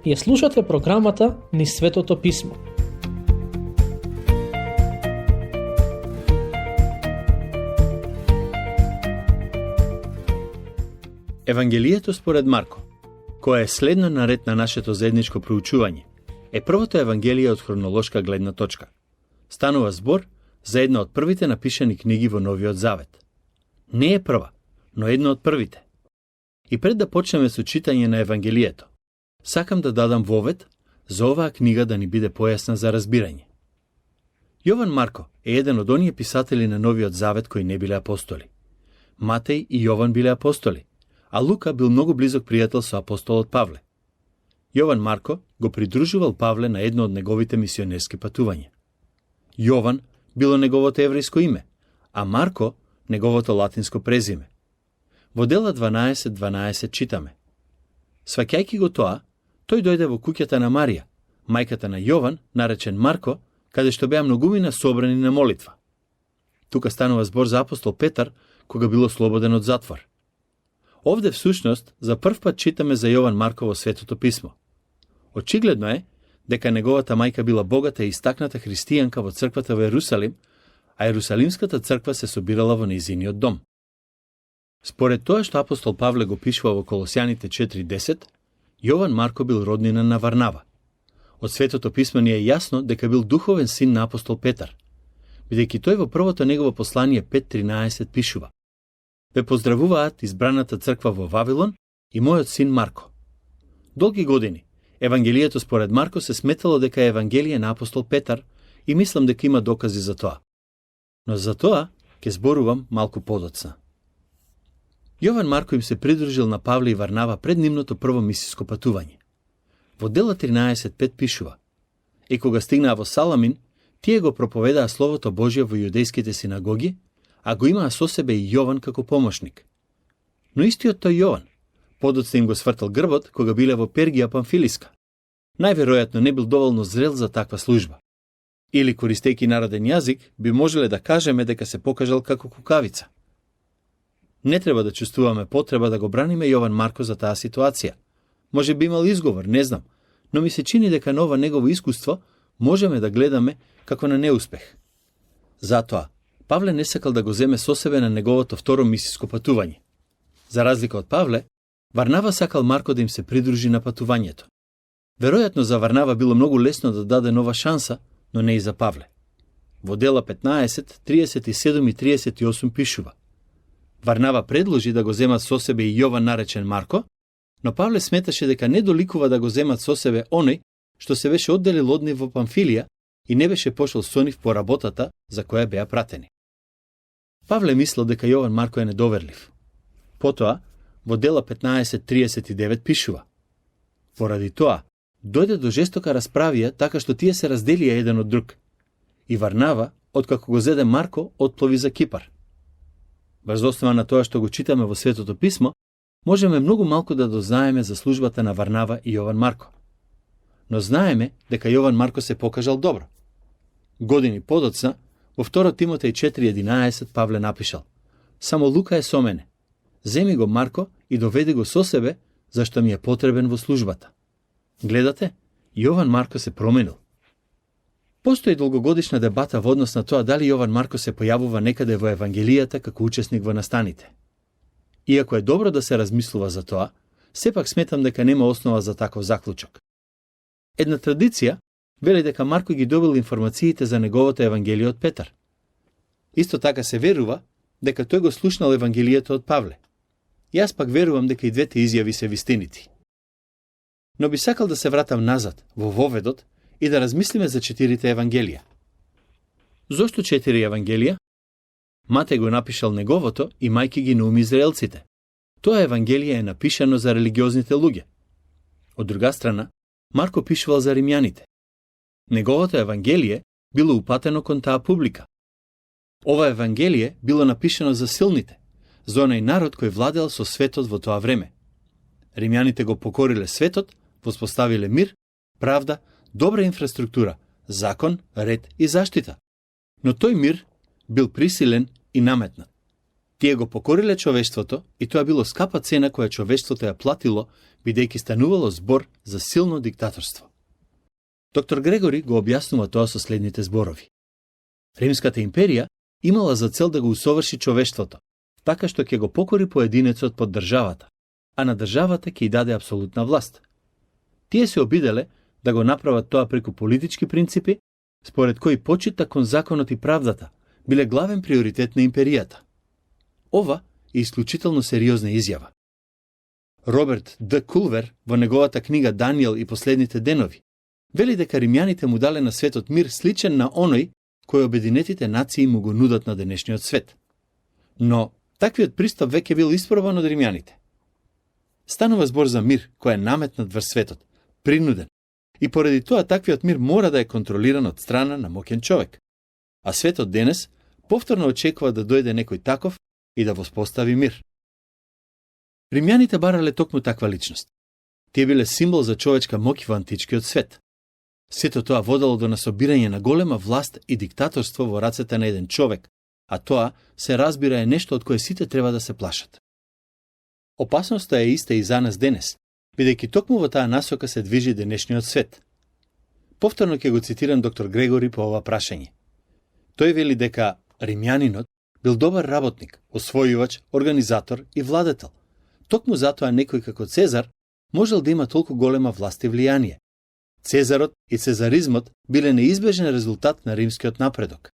Ја слушате програмата Низ Светото Писмо. Евангелието според Марко, кое е следно наред на нашето заедничко проучување, е првото евангелие од хронолошка гледна точка. Станува збор за една од првите напишани книги во Новиот Завет. Не е прва, но една од првите. И пред да почнеме со читање на евангелието, сакам да дадам вовед за оваа книга да ни биде појасна за разбирање. Јован Марко е еден од оние писатели на Новиот Завет кои не биле апостоли. Матеј и Јован биле апостоли, а Лука бил многу близок пријател со апостолот Павле. Јован Марко го придружувал Павле на едно од неговите мисионерски патувања. Јован било неговото еврејско име, а Марко неговото латинско презиме. Во дела 12:12 читаме: сваќајќи го тоа, тој дојде во куќата на Марија, мајката на Јован, наречен Марко, каде што беа многумина собрани на молитва. Тука станува збор за апостол Петар, кога било слободен од затвор. Овде всушност за прв пат читаме за Јован Марко во Светото Писмо. Очигледно е дека неговата мајка била богата и истакната христијанка во црквата во Ерусалим, а Ерусалимската црква се собирала во нејзиниот дом. Според тоа што апостол Павле го пишува во Колосјаните 4:10, Јован Марко бил роднина на Варнава. Од Светото Писмо ни е јасно дека бил духовен син на апостол Петар, бидејќи тој во првото негово послание 5:13 пишува: ве поздравуваат избраната црква во Вавилон и мојот син Марко. Долги години евангелието според Марко се сметало дека е евангелие на апостол Петар и мислам дека има докази за тоа. Но за тоа ќе зборувам малку подоцна. Јован Марко им се придружил на Павле и Варнава пред нивното прво мисиско патување. Во дела 13:5 пишува: и кога стигнаа во Саламин, тие го проповедаа Словото Божје во јудејските синагоги, а го имаа со себе и Јован како помошник. Но истиот тој Јован подоцна им го свртал грбот кога биле во Пергија Памфилиска. Најверојатно не бил доволно зрел за таква служба. Или, користејќи народен јазик, би можеле да кажеме дека се покажал како кукавица. Не треба да чувствуваме потреба да го браниме Јован Марко за таа ситуација. Може би имал изговор, не знам, но ми се чини дека на ова негово искуство можеме да гледаме како на неуспех. Затоа, Павле не сакал да го земе со себе на неговото второ мисиско патување. За разлика од Павле, Варнава сакал Марко да им се придружи на патувањето. Веројатно за Варнава било многу лесно да даде нова шанса, но не и за Павле. Во дела 15:37 и 38 пишува: Варнава предложи да го земат со себе и Јован наречен Марко, но Павле сметаше дека не доликува да го земат со себе оној што се беше одделил од нив во Памфилија и не беше пошол со нив по работата за која беа пратени. Павле мислел дека Јован Марко е недоверлив. Потоа, во дела 15:39 пишува: поради тоа, дојде до жестока расправија така што тие се разделија еден од друг. И Варнава, откако го зеде Марко, отплови за Кипар. Врз основа на тоа што го читаме во Светото Писмо, можеме многу малку да дознаеме за службата на Варнава и Јован Марко. Но знаеме дека Јован Марко се покажал добро. Години подоцна, во 2 Тимотеј 4:11 Павле напишал: само Лука е со мене. Земи го Марко и доведи го со себе, зашто ми е потребен во службата. Гледате, Јован Марко се променил. Постои долгогодишна дебата во однос на тоа дали Јован Марко се појавува некаде во Евангелијата како учесник во настаните. Иако е добро да се размислува за тоа, сепак сметам дека нема основа за таков заклучок. Една традиција вели дека Марко ги добил информациите за неговото Евангелие од Петар. Исто така се верува дека тој го слушнал Евангелието од Павле. Јас пак верувам дека и двете изјави се вистинити. Но би сакал да се вратам назад, во воведот, и да размислиме за 4 Евангелија. Зошто 4 Евангелија? Матеј го напишал неговото и мајки ги науми израелците. Тоа Евангелие е напишано за религиозните луѓе. Од друга страна, Марко пишувал за римјаните. Неговото Евангелие било упатено кон таа публика. Ова Евангелие било напишано за силните, за онај народ кој владел со светот во тоа време. Римјаните го покориле светот, воспоставиле мир, правда, добра инфраструктура, закон, ред и заштита. Но тој мир бил присилен и наметнат. Тие го покориле човештвото и тоа било скапа цена која човештвото ја платило, бидејќи станувало збор за силно диктаторство. Доктор Грегори го објаснува тоа со следните зборови. Римската империја имала за цел да го усоврши човештвото, така што ќе го покори поединецот под државата, а на државата ќе й даде апсолутна власт. Тие се обиделе да го направат тоа преку политички принципи, според кои почита кон законот и правдата биле главен приоритет на империјата. Ова е исклучително сериозна изјава. Роберт Д. Кулвер во неговата книга Даниел и последните денови вели дека римјаните му дале на светот мир сличен на оној кој обединетите нации му го нудат на денешниот свет. Но таквиот пристап веќе бил испробан од римјаните. Станува збор за мир кој е наметнат врз светот, принуден, и поради тоа таквиот мир мора да е контролиран од страна на моќен човек. А светот денес повторно очекува да дојде некој таков и да воспостави мир. Римјаните барале токму таква личност. Тие биле символ за човечка моќ во античкиот свет. Сето тоа водело до насобирање на голема власт и диктаторство во рацете на еден човек, а тоа се разбира е нешто од кое сите треба да се плашат. Опасноста е иста и за нас денес, бидејќи токму во таа насока се движи денешниот свет. Повторно ќе го цитирам доктор Грегори по ова прашање. Тој вели дека римјанинот бил добар работник, освојувач, организатор и владетел. Токму затоа некој како Цезар можел да има толку голема власт и влијание. Цезарот и цезаризмот биле неизбежен резултат на римскиот напредок.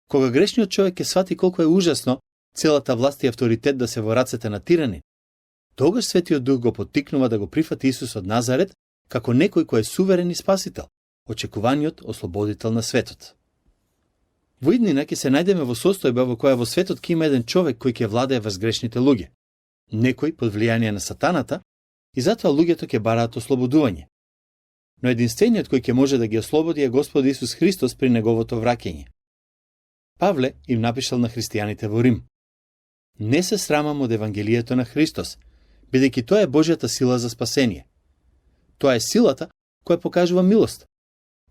Кога грешниот човек ќе свати колку е ужасно целата власт и авторитет да се во рацете на тиранин, тогаш Светиот Дух го поттикнува да го прифати Исус од Назарет како некој кој е суверен и спасител, очекуваниот ослободител на светот. Во иднина ќе се најдеме во состојба во која во светот ќе има еден човек кој ќе владее врз грешните луѓе, некој под влијание на сатаната, и затоа луѓето ќе бараат ослободување. Но единствениот кој ќе може да ги ослободи е Господ Исус Христос при неговото враќање. Павле им напишал на христијаните во Рим: Не се срамам од Евангелието на Христос, бидејќи тоа е Божјата сила за спасение. Тоа е силата која покажува милост.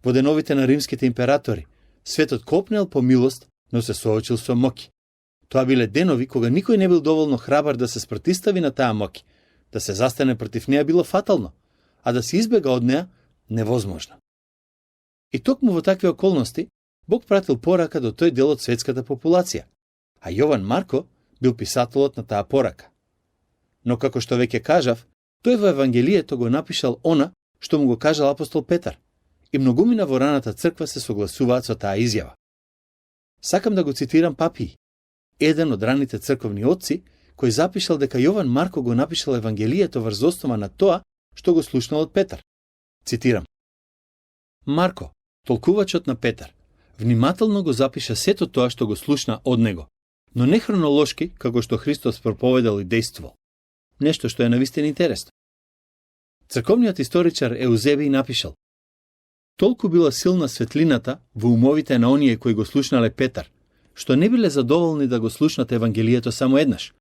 Во деновите на римските императори, светот копнел по милост, но се соочил со моќ. Тоа биле денови кога никој не бил доволно храбар да се спротистави на таа моќ. Да се застане против неа било фатално, а да се избега од неа невозможно. И токму во такви околности, Бог пратил порака до тој дел од светската популација, а Јован Марко бил писателот на таа порака. Но како што веќе кажав, тој во Евангелието го напишал она што му го кажал апостол Петар, и многумина во раната црква се согласуваат со таа изјава. Сакам да го цитирам Папиј, еден од раните црковни отци, кој запишал дека Јован Марко го напишал Евангелието врз основа на тоа што го слушнал од Петар. Цитирам: Марко, толкувачот на Петар, внимателно го запиша сето тоа што го слушна од него, но не хронолошки, како што Христос проповедал и действувал. Нешто што е навистина интересно. Црковниот историчар Еузебиј напишал: Толку била силна светлината во умовите на оние кои го слушнале Петар, што не биле задоволни да го слушнат Евангелието само еднаш,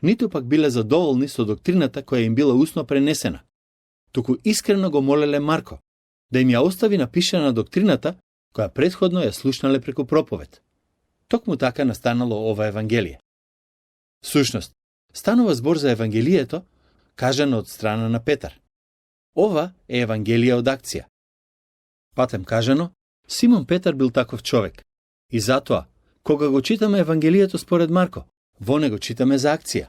ниту пак биле задоволни со доктрината која им била усно пренесена. Туку искрено го молеле Марко да им ја остави напишана доктрината која претходно ја слушнале преку проповед. Токму така настанало ова Евангелие. Сушност, станува збор за Евангелието, кажано од страна на Петар. Ова е Евангелие од акција. Патем кажано, Симон Петар бил таков човек. И затоа, кога го читаме Евангелието според Марко, во него читаме за акција.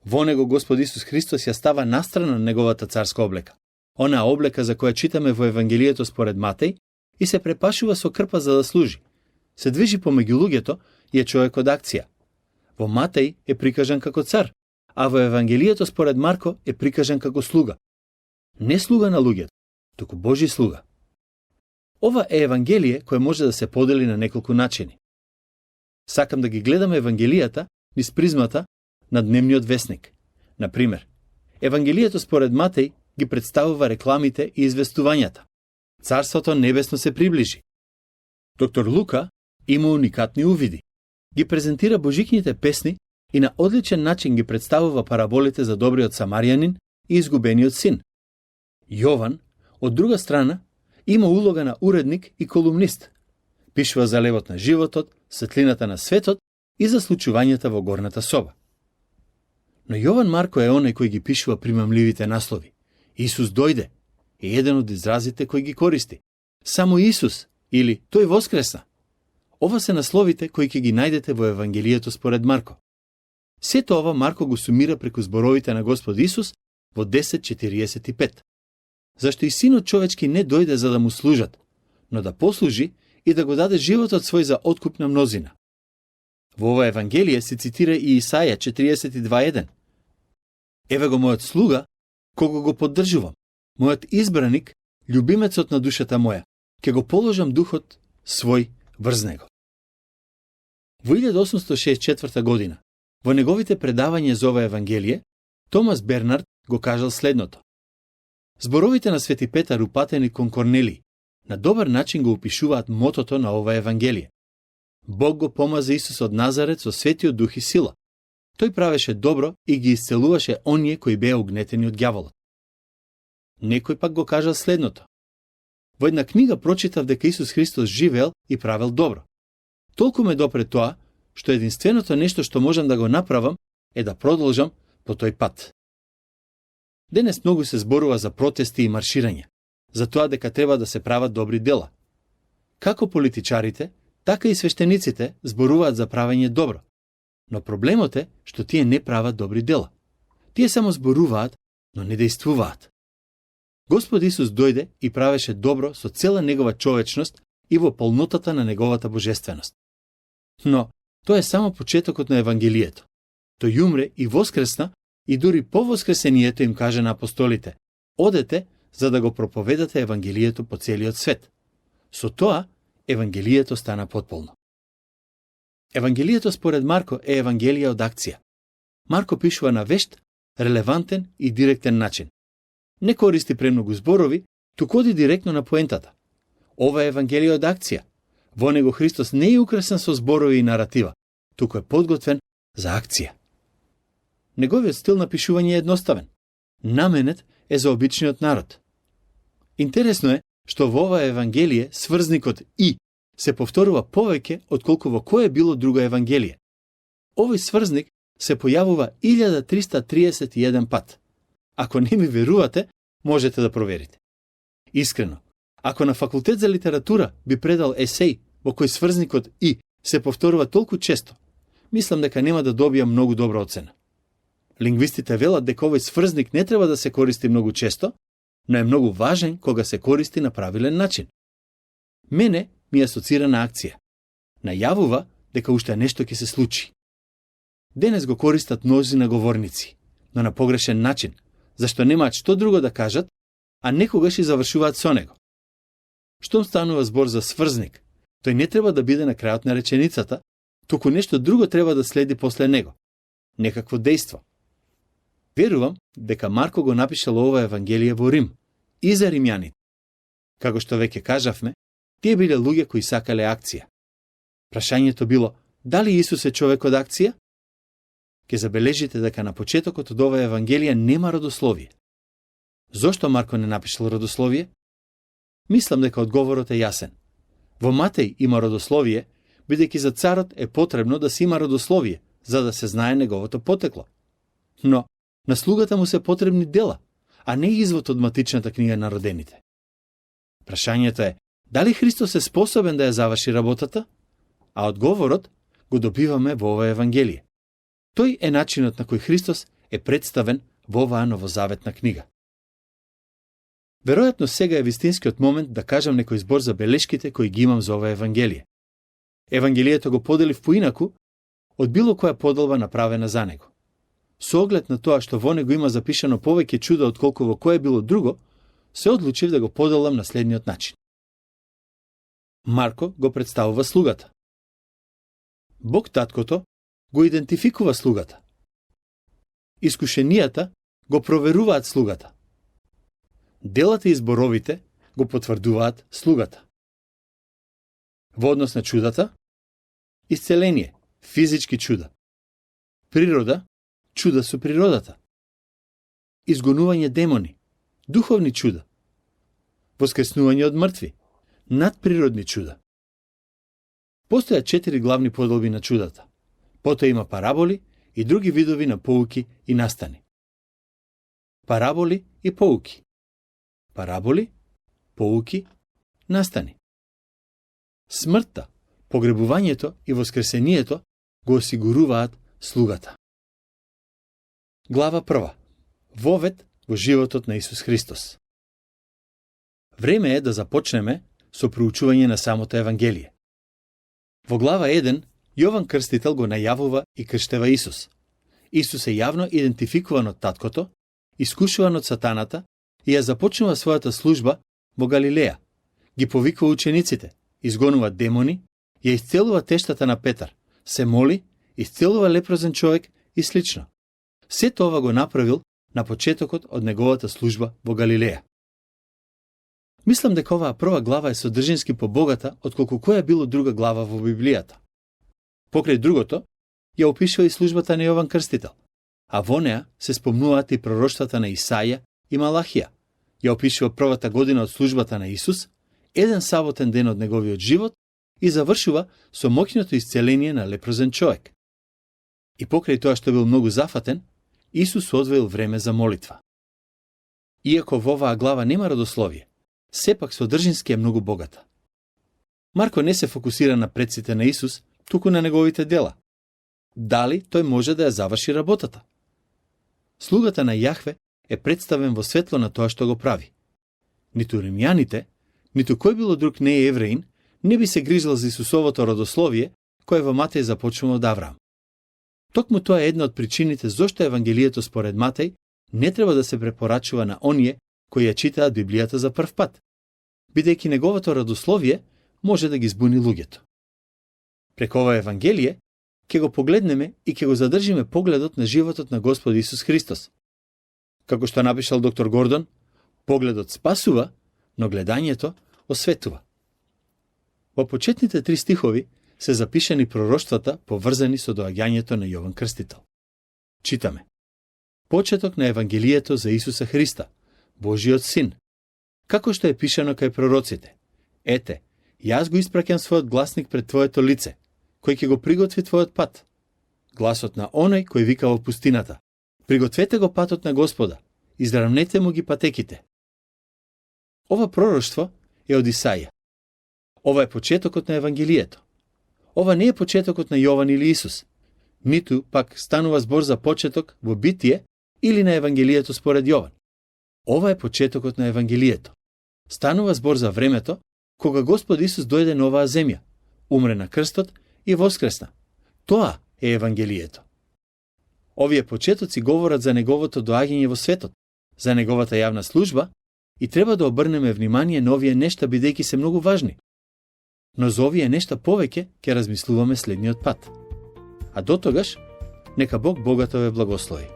Во него Господ Исус Христос ја става настрана неговата царска облека, онаа облека за која читаме во Евангелието според Матеј, и се препашува со крпа за да служи. Се движи помеѓу луѓето и е човек од акција. Во Матеј е прикажан како цар, а во Евангелието според Марко е прикажан како слуга. Не слуга на луѓето, туку Божи слуга. Ова е Евангелие кое може да се подели на неколку начини. Сакам да ги гледаме Евангелијата низ призмата на дневниот весник. Например, Евангелието според Матеј ги представува рекламите и известувањата. Царството небесно се приближи. Доктор Лука има уникатни увиди. Ги презентира божикните песни и на одличен начин ги представува параболите за добриот самарјанин и изгубениот син. Јован, од друга страна, има улога на уредник и колумнист. Пишува за левот на животот, светлината на светот и за случувањата во горната соба. Но Јован Марко е оној кој ги пишува примамливите наслови. Исус дојде е еден од изразите кои ги користи. Само Исус или тој воскресна. Ова се насловите кои ќе ги најдете во Евангелието според Марко. Сето ова Марко го сумира преку зборовите на Господ Исус во 10:45. Зашто и Синот човечки не дојде за да му служат, но да послужи и да го даде животот свој за откуп на мнозина. Во ова Евангелие се цитира и Исаја 42:1. Еве го мојот слуга, кого го поддржувам, мојот избраник, љубимецот на душата моја, ќе го положам духот свој врз него. Во 1864 година, во неговите предавања за ова Евангелие, Томас Бернард го кажал следното. Зборовите на Свети Петар упатени кон Корнелиј на добар начин го опишуваат мотото на ова Евангелие. Бог го помаза Исус од Назарет со светиот дух и сила. Тој правеше добро и ги исцелуваше оние кои беа угнетени од ѓаволот. Некој пак го кажал следното. Во една книга прочитав дека Исус Христос живеел и правел добро. Толку ме допре тоа, што единственото нешто што можам да го направам е да продолжам по тој пат. Денес многу се зборува за протести и марширање, за тоа дека треба да се прават добри дела. Како политичарите, така и свештениците зборуваат за правење добро. Но проблемот е што тие не прават добри дела. Тие само зборуваат, но не действуваат. Господ Исус дојде и правеше добро со цела негова човечност и во полнотата на неговата божественост. Но тоа е само почетокот на Евангелието. Тој умре и воскресна и дури по воскресението им каже на апостолите: одете за да го проповедате Евангелието по целиот свет. Со тоа Евангелието стана потполно. Евангелието според Марко е Евангелие од акција. Марко пишува на вешт, релевантен и директен начин. Не користи премногу зборови, туку оди директно на поентата. Ова е Евангелие од акција. Во него Христос не е украсен со зборови и наратива, туку е подготвен за акција. Неговиот стил на пишување е едноставен. Наменет е за обичниот народ. Интересно е што во ова Евангелие сврзникот «и» се повторува повеќе отколку во кое било друго Евангелие. Овој сврзник се појавува 1331 пат. Ако не ми верувате, можете да проверите. Искрено, ако на факултет за литература би предал есеј во кој сврзникот «и» се повторува толку често, мислам дека нема да добија многу добра оцена. Лингвистите велат дека овој сврзник не треба да се користи многу често, но е многу важен кога се користи на правилен начин. Мене ми асоцира на акција. Најавува дека уште нешто ќе се случи. Денес го користат мнозина говорници, но на погрешен начин, зашто немаат што друго да кажат, а некогаш и завршуваат со него. Штом станува збор за сврзник, тој не треба да биде на крајот на реченицата, туку нешто друго треба да следи после него. Некакво дејство. Верувам дека Марко го напишал ова Евангелие во Рим и за римјаните. Како што веќе кажавме, тие биле луѓе кои сакале акција. Прашањето било: дали Исус е човек од акција? Ке забележите дека на почетокот од ова Евангелие нема родословие. Зошто Марко не напишал родословие? Мислам дека одговорот е јасен. Во Матеј има родословие, бидејќи за царот е потребно да се има родословие, за да се знае неговото потекло. Но на слугата му се потребни дела, а не извод од матичната книга на родените. Прашањето е: дали Христос е способен да ја заврши работата? А одговорот го добиваме во ова Евангелие. Тој е начинот на кој Христос е представен во оваа новозаветна книга. Веројатно сега е вистинскиот момент да кажам некој збор за белешките кои ги имам за ова Евангелие. Евангелието го поделив поинаку од било која поделба направена за него. Со оглед на тоа што во него има запишано повеќе чуда отколку во кое било друго, се одлучив да го поделам на следниот начин. Марко го представува слугата. Бог таткото го идентификува слугата. Искушенијата го проверуваат слугата. Делата и зборовите го потврдуваат слугата. Во однос на чудата, исцеление, физички чуда. Природа, чуда со природата. Изгонување демони, духовни чуда. Воскреснување од мртви, надприродни чуда. Постојат 4 главни поделби на чудата. Потоа има параболи и други видови на поуки и настани. Параболи и поуки. Параболи, поуки, настани. Смртта, погребувањето и воскресението го осигуруваат слугата. Глава 1. Вовед во животот на Исус Христос. Време е да започнеме со проучување на самото Евангелие. Во глава 1 Јован Крстител го најавува и крштева Исус. Исус е јавно идентификуван од таткото, искушуван од сатаната и ја започнува својата служба во Галилеја. Ги повикува учениците, изгонува демони, ја исцелува тештата на Петар, се моли, исцелува лепрозен човек и слично. Сето ова го направил на почетокот од неговата служба во Галилеја. Мислам дека оваа прва глава е содржински побогата отколку која било друга глава во Библијата. Покрај другото, ја опишува и службата на Јован Крстител, а во неа се спомнуваат и пророштвата на Исаја и Малахија. Ја опишува првата година од службата на Исус, еден саботен ден од неговиот живот и завршува со моќното исцеление на лепрозен човек. И покрај тоа што бил многу зафатен, Исус одвоил време за молитва. Иако во оваа глава нема родословие, сепак содржински е многу богата. Марко не се фокусира на предците на Исус, туку на неговите дела. Дали тој може да ја заврши работата? Слугата на Јахве е представен во светло на тоа што го прави. Ниту римјаните, ниту кој било друг не евреин, не би се грижал за Исусовото родословие, кое во Матеј започнува од Авраам. Токму тоа е една од причините зошто Евангелието според Матеј не треба да се препорачува на оние кои ја читаат Библијата за прв пат, бидејќи неговото родословие може да ги збуни луѓето. Преку ова Евангелие ќе го погледнеме и ќе го задржиме погледот на животот на Господ Исус Христос. Како што напишал доктор Гордон, погледот спасува, но гледањето осветува. Во почетните 3 стихови се запишани пророштвата поврзани со доаѓањето на Јован Крстител. Читаме: Почеток на Евангелието за Исуса Христа, Божиот Син, како што е пишано кај пророците: Ете, јас го испраќам својот гласник пред твоето лице, кој ќе го приготви твојот пат. Гласот на оној кој вика во пустината: Пригответе го патот на Господа, изравнете му ги патеките. Ова пророштво е од Исаја. Ова е почетокот на Евангелието. Ова не е почетокот на Јован или Исус, ниту пак станува збор за почеток во Битие или на Евангелието според Јован. Ова е почетокот на Евангелието. Станува збор за времето кога Господ Исус дојде на оваа земја, умре на крстот и воскресна. Тоа е Евангелието. Овие почетоци говорат за неговото доаѓање во светот, за неговата јавна служба и треба да обрнеме внимание на овие нешта бидејќи се многу важни. Но за овие нешта повеќе ќе размислуваме следниот пат. А до тогаш, нека Бог богато ве благослови.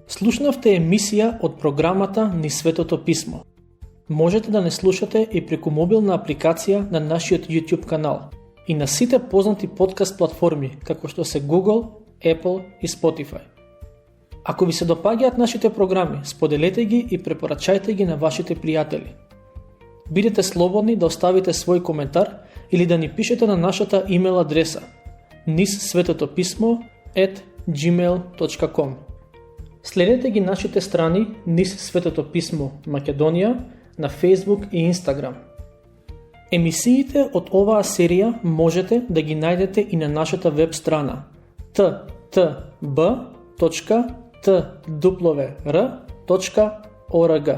Слушнавте емисија од програмата Ни Светото Писмо. Можете да не слушате и преку мобилна апликација на нашиот YouTube канал и на сите познати подкаст платформи, како што се Google, Apple и Spotify. Ако ви се допаѓаат нашите програми, споделете ги и препорачајте ги на вашите пријатели. Бидете слободни да оставите свој коментар или да ни пишете на нашата имейл адреса nissvetotopismo@gmail.com. Следете ги нашите страни Низ Светото Писмо Македонија на Facebook и Instagram. Емисиите од оваа серија можете да ги најдете и на нашата веб страна ttb.twr.org.